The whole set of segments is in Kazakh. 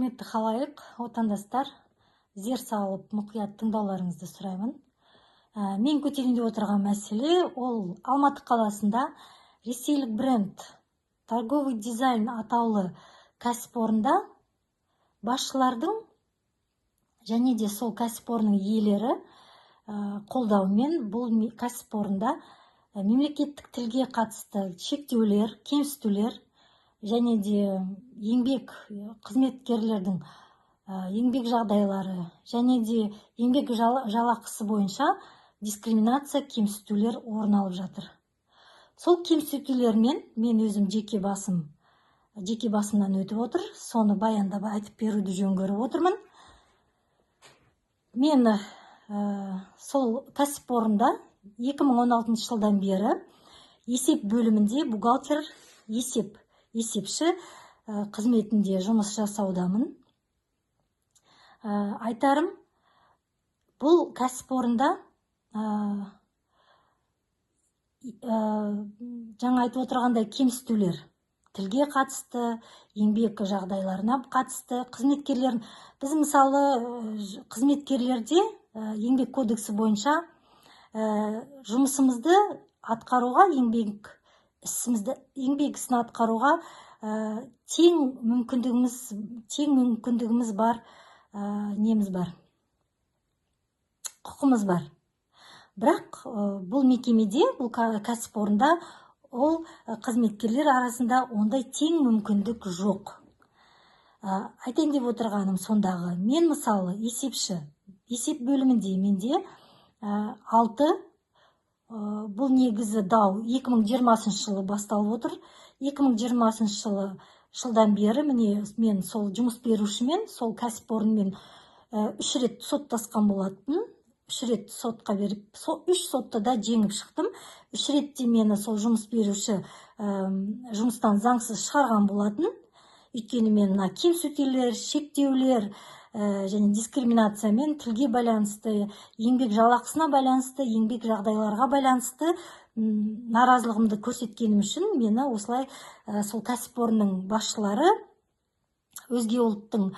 Құрметті халайық, отандастар, зер салып, мұқият тыңдауларыңызды сұраймын. Мен көтерейін деп отырған мәселе ол Алматы қаласында ресейлік бренд «Торговый дизайн» атаулы кәсіпорында басшылардың және де сол кәсіпорынның иелері қолдауымен бұл кәсіпорында мемлекеттік тілге қатысты шектеулер, кемсітулер және де еңбек қызметкерлердің еңбек жағдайлары және де еңбек жалақысы бойынша дискриминация, кемсітулер орын алып жатыр. Сол кемсітулермен мен өзім жеке басымнан өтіп отыр, соны баяндап, айтып беруді жөн көріп отырмын. Мен сол кәсіпорында 2016 жылдан бері есеп бөлімінде бухгалтер, есепші қызметінде жұмыс жасаудамын. Айтарым, бұл кәсіпорында жаңа айтып отырғандай кемсітулер тілге қатысты, еңбек жағдайларына қатысты қызметкерлер, біз мысалы қызметкерлерде еңбек кодексі бойынша жұмысымызды атқаруға, еңбек ісін атқаруға тең мүмкіндігіміз бар, неміз бар, құқымыз бар. Бірақ бұл мекемеде, бұл кәсіпорында ол қызметкерлер арасында ондай тең мүмкіндік жоқ. Айтайын деп отырғаным, сондағы мен мысалы есепші, есеп бөлімінде менде алты, бұл негізі дау 2020 жылы басталып отыр. 2020 жылдан бері міне мен сол жұмыс берушімен, сол кәсіпорынмен үш рет соттасқан болатын. Үш рет сотқа беріп, сол үш сотта да жеңіп шықтым. Үш ретте мені сол жұмыс беруші жұмыстан заңсыз шығарған болатын. Өйткені мен мына кемсітулер, шектеулер және дискриминациямен, тілге байланысты, еңбек жалақысына байланысты, еңбек жағдайларға байланысты наразылығымды көрсеткенім үшін мені осылай сол кәсіпорынның басшылары, өзге ұлттың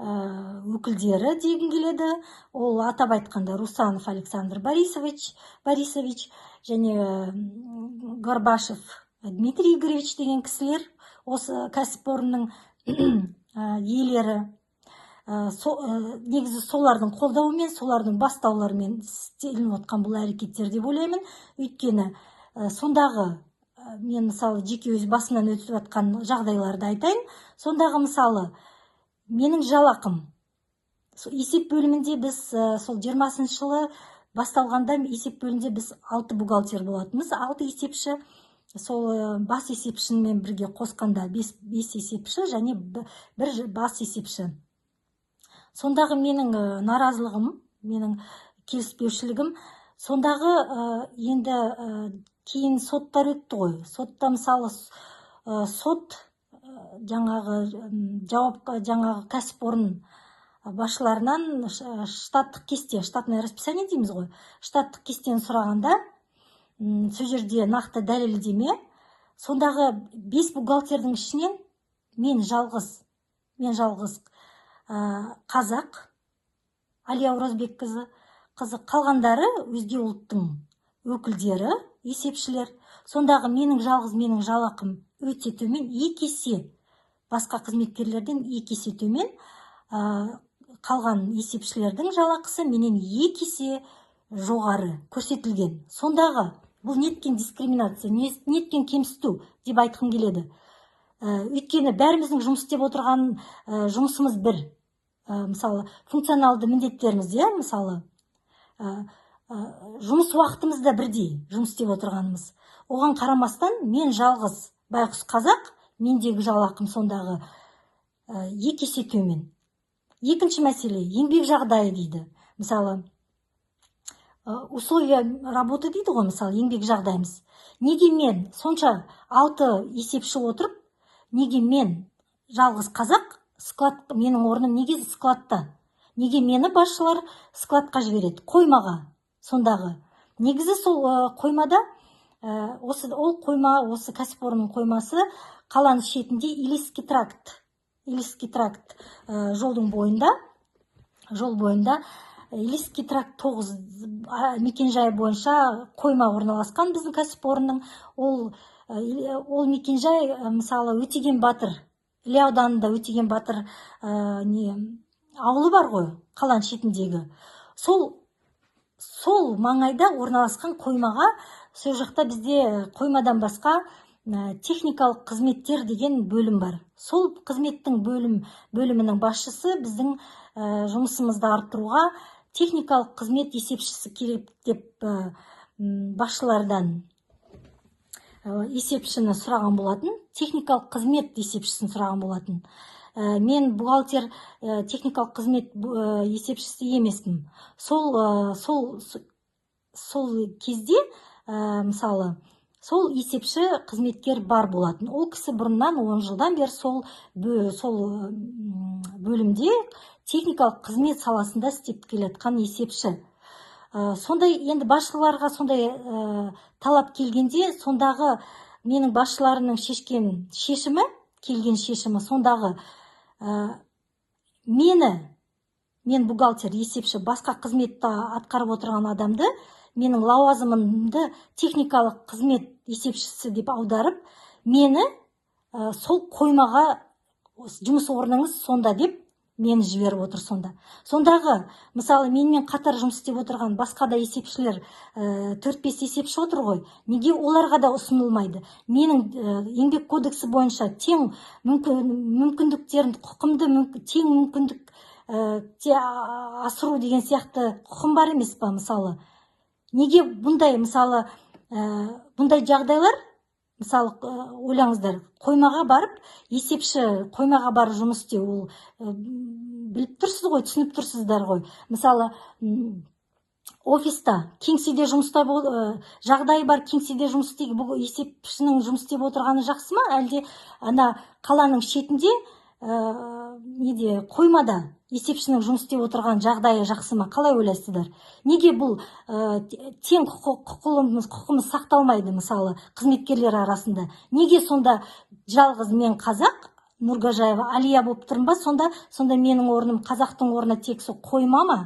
өкілдері дегім келеді, ол атап айтқанда Русанов Александр Борисович және Горбашев Дмитрий Игоревич деген кісілер, осы кәсіпорынның иелері, негізі солардың қолдауымен, солардың бастауларымен істелініп отқан бұл әрекеттер деп ойлаймын. Өйткені сондағы мен мысалы жеке өз басымнан өтіп жатқан жағдайларды айтайын. Сондағы мысалы менің жалақым, есеп бөлімінде біз сол 20-жылы басталғанда есеп бөлімінде біз алты бухгалтер болатынбыз, алты есепші. Сол бас есепшімен бірге қосқанда бес есепші және бір бас есепші. Сондағы менің наразылығым, менің келіспеушілігім сондағы енді кейін соттар өтті ғой. Сотта мысалы сот жаңағы жауап, жаңағы кәсіпорын басшыларынан штаттық кесте, штатное расписание дейміз ғой, штаттық кестені сұрағанда, сол жерде нақты дәлелдеме, сондағы бес бухгалтердің ішінен мен жалғыз қазақ, Әлия Оразбекқызы қызы, қалғандары өзге ұлттың өкілдері, есепшілер. Сондағы менің жалақым өте төмен, екі есе, басқа қызметкерлерден екі есе төмен. Қалған есепшілердің жалақысы менен екі есе жоғары көрсетілген. Сондағы бұл неткен дискриминация, неткен кемсіту деп айтқым келеді. Өйткені бәріміздің жұмыс істеп отырған жұмысымыз бір, мысалы, функционалды міндеттеріміз, иә, мысалы, жұмыс уақытымыз да бірдей жұмыс істеп отырғанымыз. Оған қарамастан мен жалғыз байқұс қазақ, мендегі жалақым сондағы екі есе төмен. Екінші мәселе еңбек жағдайы дейді, мысалы, условия работы дейді ғой, мысалы, еңбек жағдайымыз. Неге мен сонша алты есепші отырып, неге мен жалғыз қазақ склад, менің орным неге складта? Неге мені басшылар складқа жібереді, қоймаға? Сондағы негізі сол қоймада, осы ол қойма, осы кәсіпорынның қоймасы қаланың шетінде, Илийский тракт. Илийский тракт, жолдың бойында, жол бойында Илийский тракт 9 мекенжайы бойынша қойма орналасқан біздің кәсіпорынның. Ол мекенжай, мысалы, Өтеген батыр, Іле ауданында Өтеген батыр не ауылы бар ғой, қаланың шетіндегі, сол маңайда орналасқан қоймаға. Сол жақта бізде қоймадан басқа техникалық қызметтер деген бөлім бар. Сол қызметтің бөлімінің басшысы біздің жұмысымызды арттыруға техникалық қызмет есепшісі керек деп басшылардан есепшіні сұраған болатын, техникалық қызмет есепшісін сұраған болатын. Мен бухгалтер, техникалық қызмет есепшісі емеспін. Сол кезде, мысалы, сол есепші қызметкер бар болатын. Ол кісі бұрыннан 10 жылдан бері сол бөлімде техникалық қызмет саласында істеп келе жатқан есепші. Сондай енді басшыларға сондай талап келгенде, сондағы менің басшыларымның шешкен шешімі, келген шешімі сондағы, мен бухгалтер, есепші, басқа қызметті атқарып отырған адамды, менің лауазымымды техникалық қызмет есепшісі деп аударып, мені сол қоймаға, жұмыс орныңыз сонда деп мені жіберіп отыр сонда. Сондағы, мысалы, менімен қатар жұмыс істеп отырған басқа да есепшілер, 4-5 есепші отыр ғой, неге оларға да ұсынылмайды? Менің еңбек кодексі бойынша тең мүмкіндіктерін, құқымды, тең мүмкіндік асыру деген сияқты құқым бар емес па? Мысалы, неге бұндай, мысалы, бұндай жағдайлар? Мысалы, ойлаңыздар, қоймаға барып есепші, қоймаға барып жұмыс істеу, ол біліп тұрсыз ғой, түсініп тұрсыздар ғой. Мысалы, офиста, кеңседе жұмыста, жағдайы бар кеңседе жұмыс істей, бұл есепшінің жұмыс істеп отырғаны жақсы ма, әлде ана қаланың шетінде, неде, қоймада есепшінің жұмыс істеп отырған жағдайы жақсы ма? Қалай ойлайсыздар? Неге бұл тең құқымыз сақталмайды, мысалы, қызметкерлер арасында? Неге сонда жалғыз мен, қазақ Нұрғажаева Алия болып тұрмын ба сонда? Сонда менің орным, қазақтың орны тек сол қойма ма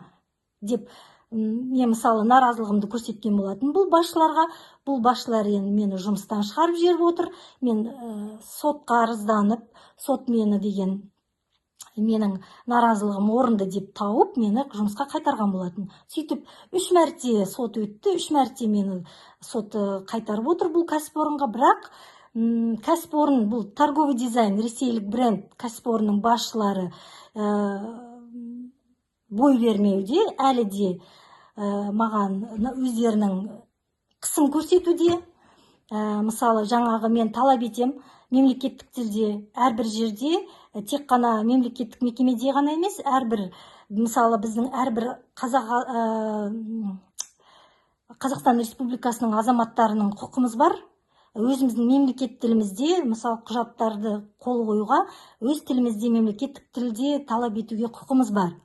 деп мен, мысалы, наразылығымды көрсеткен болатын бұл басшыларға. Бұл басшылар енді мені жұмыстан шығарып жіберіп отыр. Мен сотқа арызданып, сот мені деген, менің наразылығым орынды деп тауып, мені жұмысқа қайтарған болатын. Сөйтіп 3 мәрте сот өтті, 3 мәрте мені сот қайтарып отыр бұл кәсіпорынға. Бірақ кәсіпорын, бұл Торговый дизайн ресейлік бренд кәсіпорнының басшылары бой бермеуде, әлі де маған өздерінің қысым көрсетуде. Мысалы, жаңағы мен талап етем мемлекеттік тілде әрбір жерде, тек қана мемлекеттік мекемеде ғана емес, әрбір, мысалы, біздің әрбір Қазақстан Республикасының азаматтарының құқымыз бар өзіміздің мемлекет тілімізде, мысалы, құжаттарды қол қоюға өз тілімізде, мемлекеттік тілде талап етуге құқымыз бар.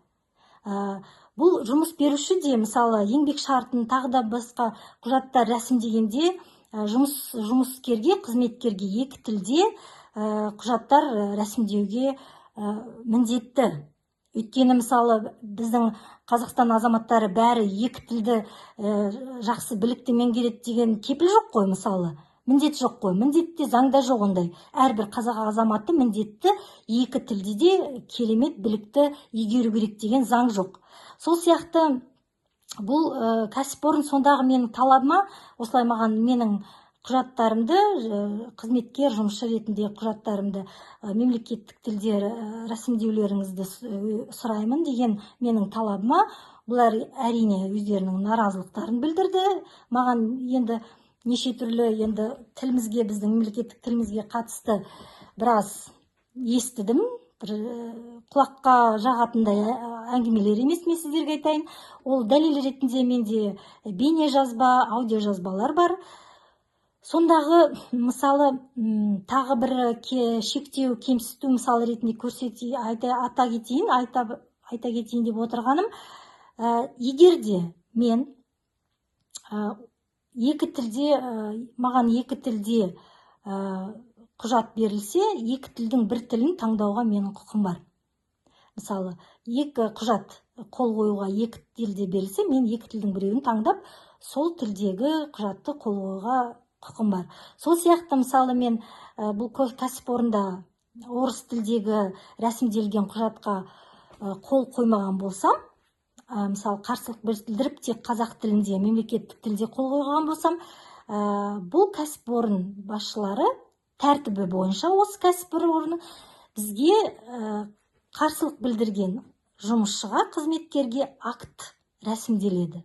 Бұл жұмыс беруші де, мысалы, еңбек шартын, тағы да басқа құжаттар рәсімдегенде, жұмыскерге, қызметкерге екі тілде құжаттар рәсімдеуге міндетті. Өйткені, мысалы, біздің Қазақстан азаматтары бәрі екі тілді жақсы білікті меңгереді деген кепіл жоқ қой, мысалы, міндет жоқ қой, міндетте заңда жоқ ондай. Әрбір қазақ азаматы міндетті екі тілде де керемет білікті игеру керек деген заң жоқ. Сол сияқты бұл кәсіпорын сондағы менің талабыма осылай маған менің құжаттарымды, қызметкер, жұмысшы ретінде құжаттарымды мемлекеттік тілде рәсімдеулеріңізді сұраймын деген менің талабыма бұлар, әрине, өздерінің наразылықтарын білдірді. Маған енді неше түрлі, енді тілімізге, біздің мемлекеттік тілімізге қатысты біраз естідім, бір құлаққа жағатындай әңгімелер емес, мен сіздерге айтайын. Ол дәлел ретінде менде бейне жазба, аудио жазбалар бар. Сондағы, мысалы, тағы бір шектеу, кемсіту мысалы ретінде көрсете, айта, ата кетейін, айта кетейін деп отырғаным, егер де мен екі тілде, маған екі тілде Құжат берілсе, екі тілдің бір тілін таңдауға менің құқым бар. Мысалы, екі құжат қол қоюға екі тілде берілсе, мен екі тілдің біреуін таңдап, сол тілдегі құжатты қол қоюға құқым бар. Сол сияқты, мысалы, мен бұл кәсіпорында орыс тілдегі рәсімделген құжатқа қол қоймаған болсам, мысалы, қарсылық білдіріп, тек қазақ тілінде, мемлекеттік тілде қол қойған болсам, бұл кәсіпорын басшылары тәртібі бойынша, осы кәсіпорын бізге қарсылық білдірген жұмысшыға, қызметкерге акт рәсімделеді.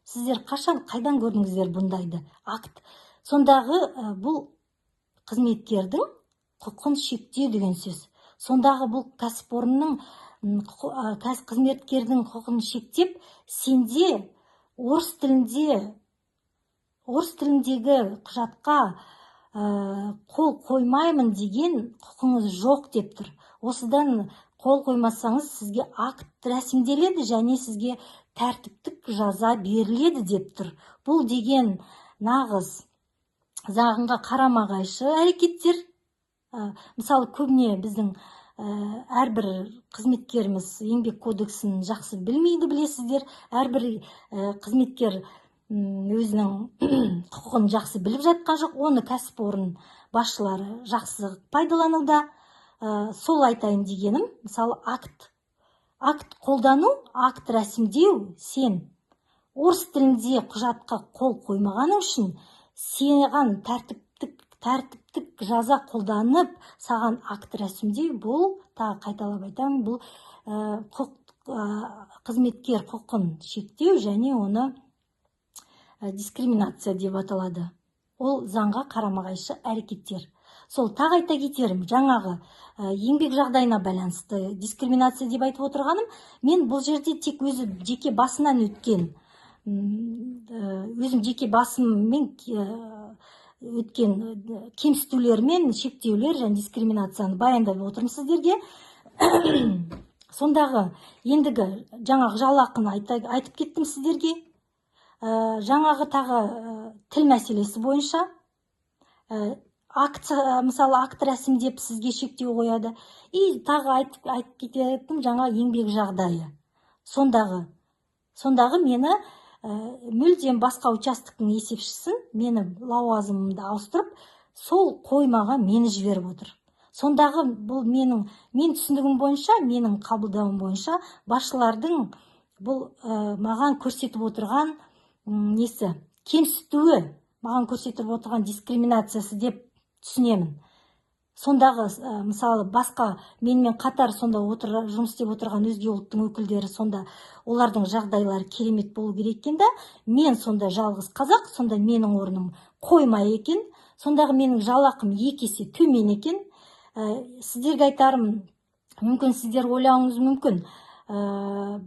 Сіздер қашан, қайдан көрдіңіздер бұндайды, акт? Сондағы бұл қызметкердің құқын шектеу деген сөз. Сондағы бұл кәсіпорынның қызметкердің құқын шектеп, сенде орыс тіліндегі құжатқа қол қоймаймын деген құқыңыз жоқ деп тұр. Осыдан қол қоймасаңыз, сізге акт рәсімделеді және сізге тәртіптік жаза беріледі деп тұр. Бұл деген нағыз заңға қарама қайшы әрекеттер. Мысалы, көбіне біздің әрбір қызметкеріміз Еңбек кодексін жақсы білмейді, білесіздер. Әрбір қызметкер өзінің құқығын жақсы біліп жатқан жоқ. Оны кәсіпорын басшылары жақсы пайдалануда. Сол айтайын дегенім, мысалы, акт қолдану, акт рәсімдеу, сен орыс тілінде құжатқа қол қоймағаның үшін саған тәртіптік жаза қолданып, саған акт рәсімдеу, бұл, тағы қайталап айтамын, бұл қызметкер құқын шектеу және оны дискриминация деп аталады. Ол заңға қарама қайшы әрекеттер. Сол тағы айта кетерім, жаңағы еңбек жағдайына байланысты дискриминация деп айтып отырғаным, мен бұл жерде тек өзі жеке басынан өткен, өзім жеке басыммен өткен кемсітулер мен шектеулер және дискриминацияны баяндап отырмын сіздерге. Сондағы ендігі жаңағы жалақыны айтып кеттім сіздерге. Жаңағы тағы тіл мәселесі бойынша акт, мысалы, акт рәсімдеп, сізге шектеу қояды. И тағы айтып кететінім, жаңа еңбек жағдайы. Сондағы мені мүлдем басқа участоктың есепшісін, мені лауазымымды ауыстырып, сол қоймаға мені жіберіп отыр. Сондағы бұл менің, мен түсінігім бойынша, менің қабылдауым бойынша, басшылардың бұл маған көрсетіп отырған несі, кемсітуі, маған көрсетіп отырған дискриминациясы деп түсінемін. Сондағы мысалы, басқа менімен қатар сонда отыр, жұмыс істеп отырған өзге ұлттың өкілдері, сонда олардың жағдайлары керемет болу керек екен да. Мен сонда жалғыз қазақ, сонда менің орным қойма екен, сондағы менің жалақым екі есе төмен екен. Сіздерге айтарым, мүмкін, сіздер ойлауыңыз мүмкін,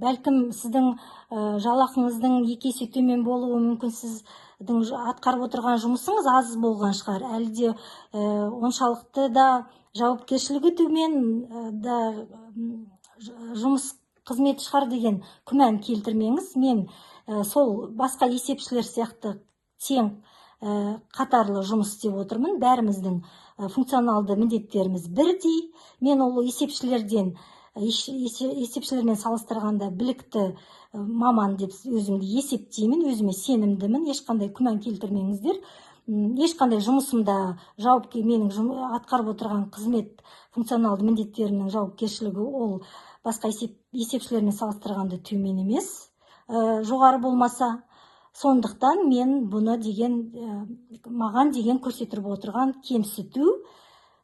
бәлкім, сіздің жалақыңыздың екі есе төмен болуы мүмкін, сіздің атқарып отырған жұмысыңыз аз болған шығар, әлі де оншалықты да жауапкершілігі төмен да жұмыс қызмет шығар деген күмән келтірмеңіз. Мен сол басқа есепшілер сияқты тең қатарлы жұмыс істеп отырмын. Бәріміздің функционалды міндеттеріміз бірдей. Мен ол есепшілермен салыстырғанда білікті маман деп өзімді есептеймін, өзіме сенімдімін, ешқандай күмән келтірмеңіздер. Ешқандай жұмысымда жауап, менің атқарып отырған қызмет функционалды міндеттерімнің жауапкершілігі ол басқа есепшілермен салыстырғанда төмен емес, жоғары болмаса. Сондықтан мен бұны деген маған деген көрсетіп отырған кемсіту,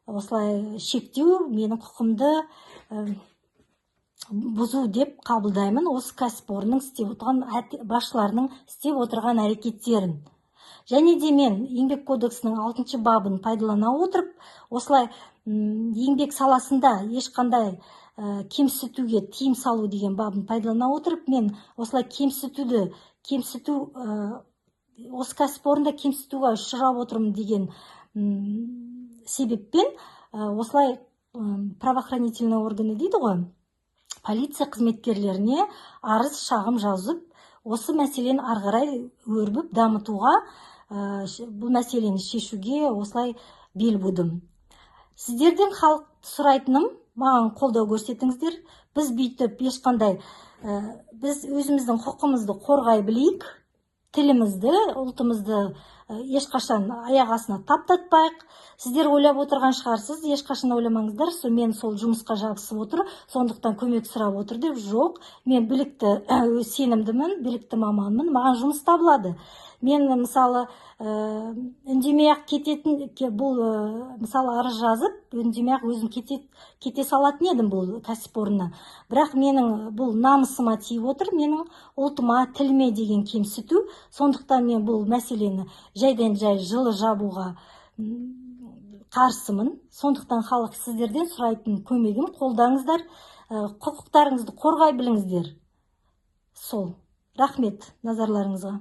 осылай шектеу, менің құқымды бұзу деп қабылдаймын осы кәсіпорынның істеп отырған, басшыларының істеп отырған әрекеттерін. Және де мен Еңбек кодексінің алтыншы бабын пайдалана отырып, осылай еңбек саласында ешқандай кемсітуге тыйым салу деген бабын пайдалана отырып, мен осылай кемсіту, осы кәсіпорында кемсітуге ұшырап отырмын деген себеппен осылай правоохранительные органы дейді ғой, полиция қызметкерлеріне арыз шағым жазып, осы мәселені ары қарай өрбіп дамытуға, бұл мәселені шешуге осылай бел будым. Сіздерден, халық, сұрайтыным: маған қолдау көрсетіңіздер. Біз бүйтіп ешқандай, біз өзіміздің құқымызды қорғай білейік, тілімізді, ұлтымызды ешқашан аяқ астына таптатпайық. Сіздер ойлап отырған шығарсыз, ешқашан ойламаңыздар, сол мен сол жұмысқа жабысып отыр, сондықтан көмек сұрап отыр деп. Жоқ, мен білікті, сенімдімін, білікті маманмын, маған жұмыс табылады. Мен, мысалы, үндемей ақ кететін, бұл, мысалы, арыз жазып, үндемей ақ өзім кете салатын едім бұл кәсіпорыннан. Бірақ менің бұл намысыма тиіп отыр, менің ұлтыма, тіліме деген кемсіту. Сондықтан мен бұл мәселені жайдан жай жылы жабуға қарсымын. Сондықтан, халық, сіздерден сұрайтын көмегім: қолдаңыздар, құқықтарыңызды қорғай біліңіздер. Сол, рахмет назарларыңызға.